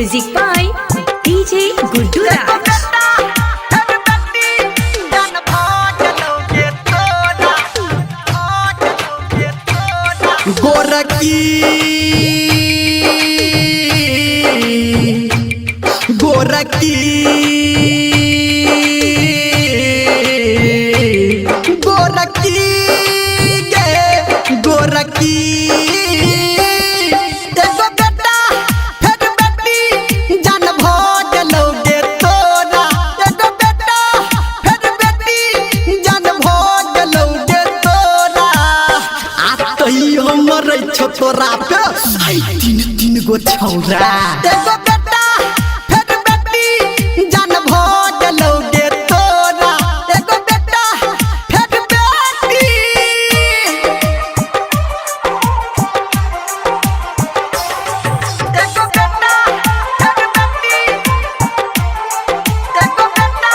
Music by DJ Guddu Raj. गोरकी गोरकी गोरकी गे गोरकी एगो बेटा फेर बेटी जान भ गेलौ गे तोरा। एगो बेटा फेर बेटी जान भ गेलौ गे तोरा। आ तैयो मरै छौ तोरा पे आई तीन तीन गो छौरा। एगो बेटा फेर बेटी जान भ गेलौ गे तोरा। एगो बेटा फेर बेटी। एगो बेटा फेर बेटी। एगो बेटा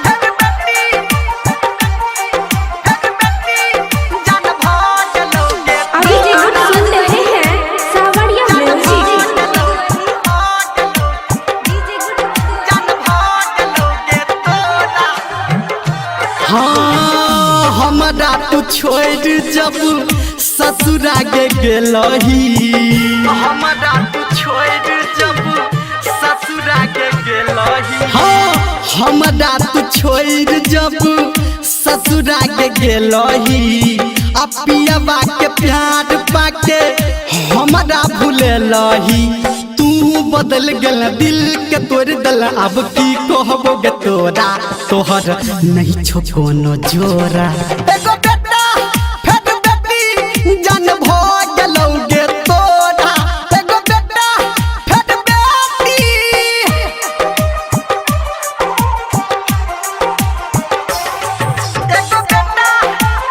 फेर बेटी। फेर बेटी जान भ गेलौ गे। अभी आप सुन रहे हैं सावरिया म्यूजिक। हाँ हमरा तू छोड़ जब ससुरा के गेलही। हमरा तू छोड़ जब ससुरा के गेलही। हाँ हमरा तू छोड़ जब ससुरा के गेलही। आ पियबा के प्यार पाके हमरा भूलेलही। तू बदल गेल दिल के तोड़ दल अब की कहबो गे तोरा। तोहर नहीं छो कोनो जोरा। एगो बेटा फेर बेटी जान भ गेलौ गे तोरा। एगो बेटा फेर बेटी। एगो बेटा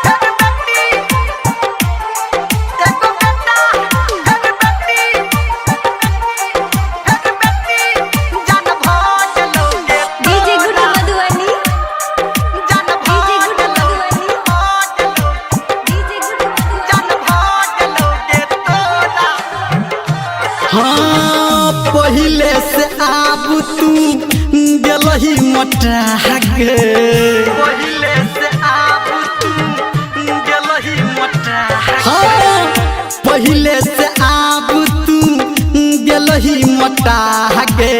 फेर बेटी। एगो बेटा फेर बेटी। फेर बेटी जान भ गेलौ गे। DJ Guddu Madhubani. जान भ गेलौ। जान भ गेलौ गे तोरा। हाँ पहिले से आब तू गेलही मोटा के। पहिले से आब तू गेलही मोटा। हाँ पहिले से आब तू गेलही मोटा के।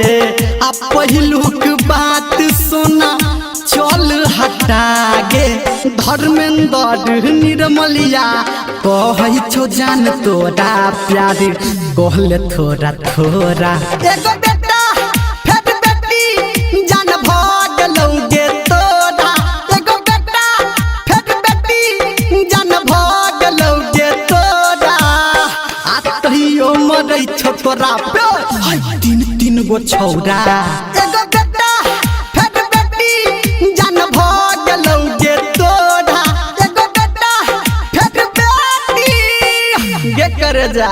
आ पहिलुक बात सुना चल हटा गे। धर्मेंद्र निर्मलिया कहै छौ जान तोरा प्यार कहले थोड़ा थोड़ा। एगो बेटा फेर बेटी जान भ गेलौ गे तोरा। एगो बेटा फेर बेटी जान भ गेलौ गे तोरा। आ तैयो मरै छौ तोरा पे हाय तीन तीन गो छौरा। एगो बेटा फेर बेटी जान भ गेलौ गे तोरा। एगो बेटा फेर बेटी गे कर जा।